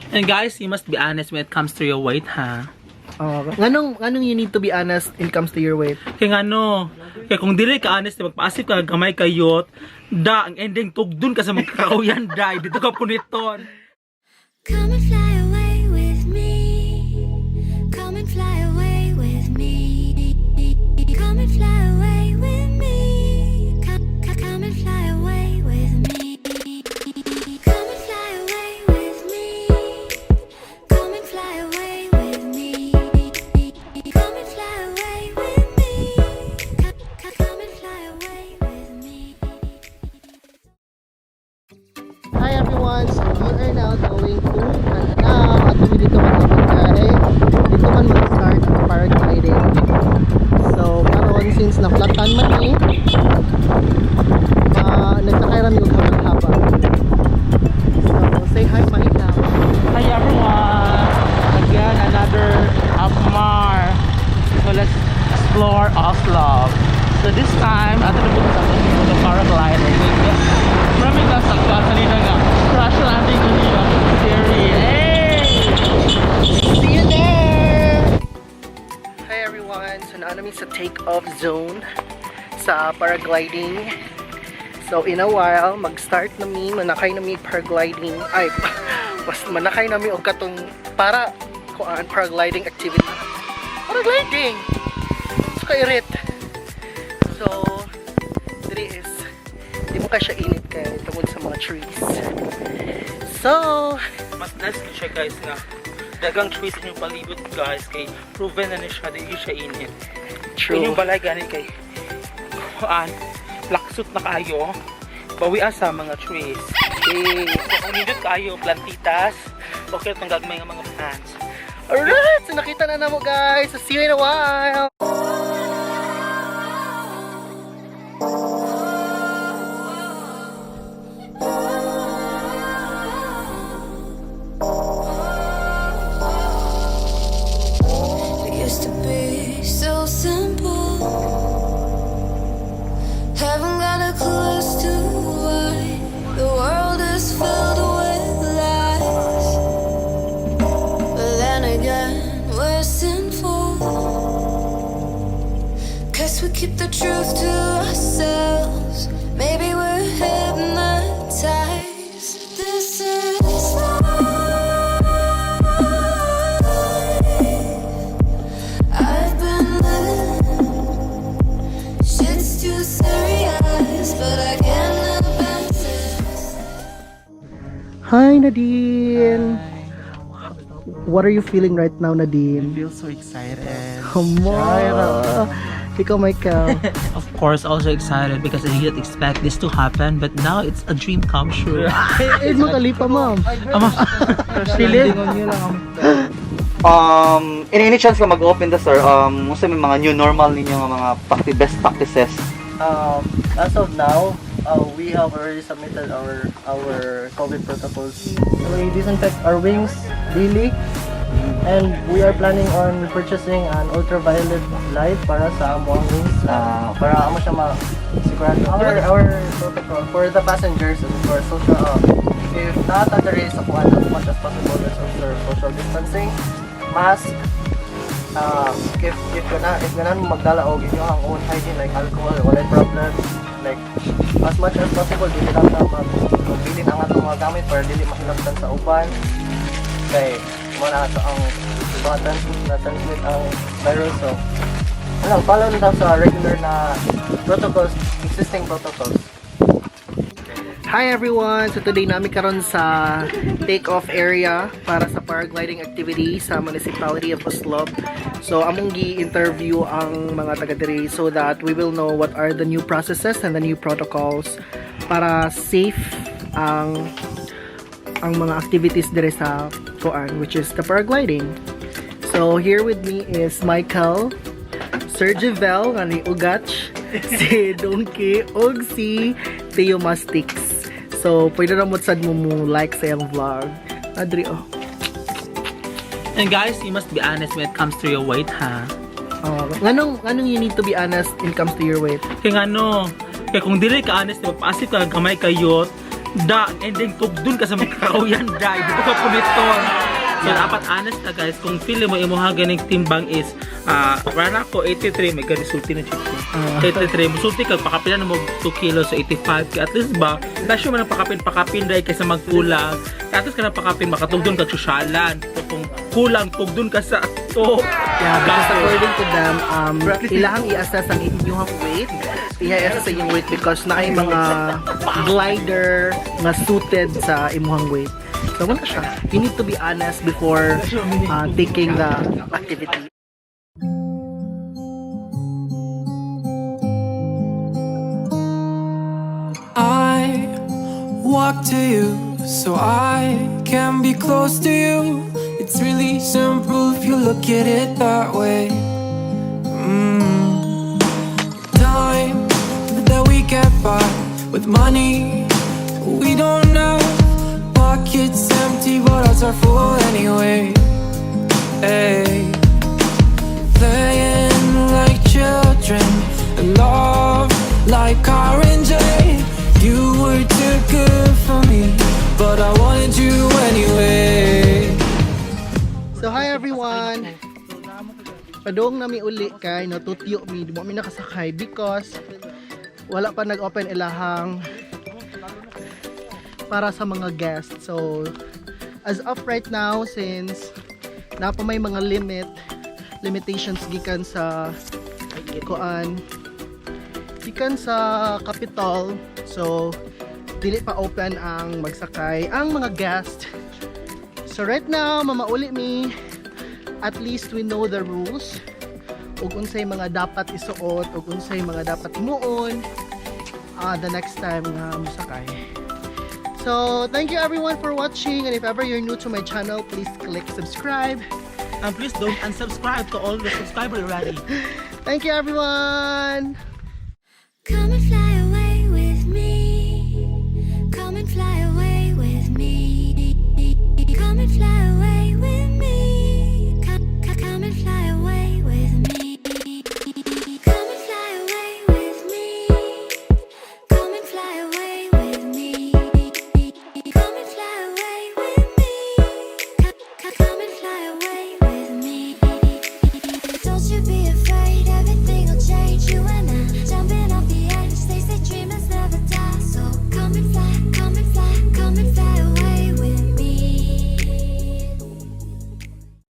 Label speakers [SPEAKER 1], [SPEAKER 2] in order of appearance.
[SPEAKER 1] And guys, you must be honest when it comes to your weight, ha?
[SPEAKER 2] Nganong you need to be honest when it comes to your weight?
[SPEAKER 1] Kay ngano, kay kung dili ka honest, magpaasip ka gamay kayot, da, ang ending tugdon ka sa magkakauyan, da, dito ka puniton.
[SPEAKER 3] Come and fly away with me. Come and fly away with me. Come and fly away with me. Come, come and fly away with me. Come and fly away with me. Come and fly away with me. Come and fly away with me. Come, come and fly away with me.
[SPEAKER 2] Hi everyone! So we are now going to Lanao at dito man kay dito man mag-start ang paragliding. So karon, since na-flatan man ni, nagsakay rami og habag-habag. So say hi, Mahita.
[SPEAKER 1] Hi everyone! Again, another Apmar. So let's explore Oslo. So this time, ato na punta sa the paragliding. Marami na sa kanina nga. Crash landing on you. Scary. Hey!
[SPEAKER 2] See you there! Hi everyone! So naa mi sa take-off zone sa paragliding. So in a while, mag-start na mi, manakay na mi paragliding. Ay, mas manakay na mi og katong para kuan paragliding activity. Paragliding! So kairit. So, diri is di mo ka siya init kay tungod sa mga trees. So,
[SPEAKER 1] Mas nice ko siya guys nga. Dagang trees inyong palibot guys kay proven na ni siya di siya init.
[SPEAKER 2] True.
[SPEAKER 1] Inyong balay gani kay kuan laksot na kayo. Bawi sa mga trees.
[SPEAKER 2] Okay.
[SPEAKER 1] So kung nindot kayo plantitas, okay itong gagmay nga mga plants.
[SPEAKER 2] Alright! So nakita na namo guys. So see you in a while!
[SPEAKER 3] It used to be so simple. Haven't got a clue as to why the world is filled with lies. But then again, we're sinful. 'Cause we keep the truth to ourselves. Maybe we're hypnotized. This is life. I've been living. Shit's too serious, but I can't abandon.
[SPEAKER 2] Hi, Nadine! What are you feeling right now, Nadine?
[SPEAKER 4] Feel so excited.
[SPEAKER 2] Come on! Ikaw, Michael.
[SPEAKER 1] Of course, also excited because I didn't expect this to happen, but now it's a dream come true.
[SPEAKER 2] Eh, mo kalipa, ma'am.
[SPEAKER 1] Ama, Philip,
[SPEAKER 4] In any chance ka mag-open the sir, unsa may mga new normal ninyo nga mga best practices?
[SPEAKER 5] As of now, we have already submitted our COVID protocols. We disinfect our wings daily, and we are planning on purchasing an ultraviolet light para sa among wings. Para amo siya ma sigurado. Our protocol for the passengers is, of course, social. If not at the race of one, as much as possible, let's observe social distancing, mask, if gana mo magdala og inyong own hygiene like alcohol, walay problem. Like, as much as possible, dili lang ta mag magbilin ang atong mga gamit para dili mahilabtan sa uban kay mo na ato ang mga transmit na transmit ang virus. So ano, follow lang ta sa regular na protocols, existing protocols.
[SPEAKER 2] Hi everyone! So today namin karon sa take-off area para sa paragliding activity sa Municipality of Oslob. So among gi-interview ang mga taga diri so that we will know what are the new processes and the new protocols para safe ang mga activities diri sa kuan, which is the paragliding. So here with me is Michael, Sir Javel nga ni Ugach, si Donkey ug si Theo Mastix. So pwede na mo sad mo like sa iyang vlog. Adri oh.
[SPEAKER 1] And guys, you must be honest when it comes to your weight, ha?
[SPEAKER 2] Nganong you need to be honest when it comes to your weight?
[SPEAKER 1] Kay ngano, kay kung dili ka honest, magpaasip ka gamay kayot, Da, and then tugdon ka sa magkakauyan da, hindi ko ka puniton. So dapat honest na, guys, kung feel mo imuha ganing timbang is rana ko 83, may gani sulti na chip ko. 83 mo sulti kag pakapilan mo 2 kilos, so 85 ka at least ba. Kasyo man ang pakapin pakapin dai kaysa magkulang. At least kana pakapin makatugdon kag sosyalan. So kung kulang, tugdon ka sa to.
[SPEAKER 2] Yeah, because according to them, ilahang i-assess ang inyong weight. I-assess ang inyong weight because naay mga glider nga suited sa imuhang weight. So wala siya. You need to be honest before taking the activity.
[SPEAKER 6] I walk to you so I can be close to you. It's really simple if you look at it that way. Time that we get by with money we don't know. Pockets empty, but hearts are full anyway. Hey. Playing like children and love like R and J. You were too good for me, but I wanted you anyway.
[SPEAKER 2] So hi everyone! Padung nami uli kay natutyo mi, di mo mi nakasakay because wala pa nag-open ilahang para sa mga guests. So as of right now, since naa pa may mga limitations gikan sa kuan, gikan sa capital, so dili pa open ang magsakay ang mga guest. So right now, mamauli mi. At least we know the rules ug unsay mga dapat isuot ug unsay mga dapat himuon the next time nga mosakay. So, thank you everyone for watching, and if ever you're new to my channel, please click subscribe.
[SPEAKER 1] And please don't unsubscribe to all the subscriber already.
[SPEAKER 2] Thank you, everyone!
[SPEAKER 3] Come and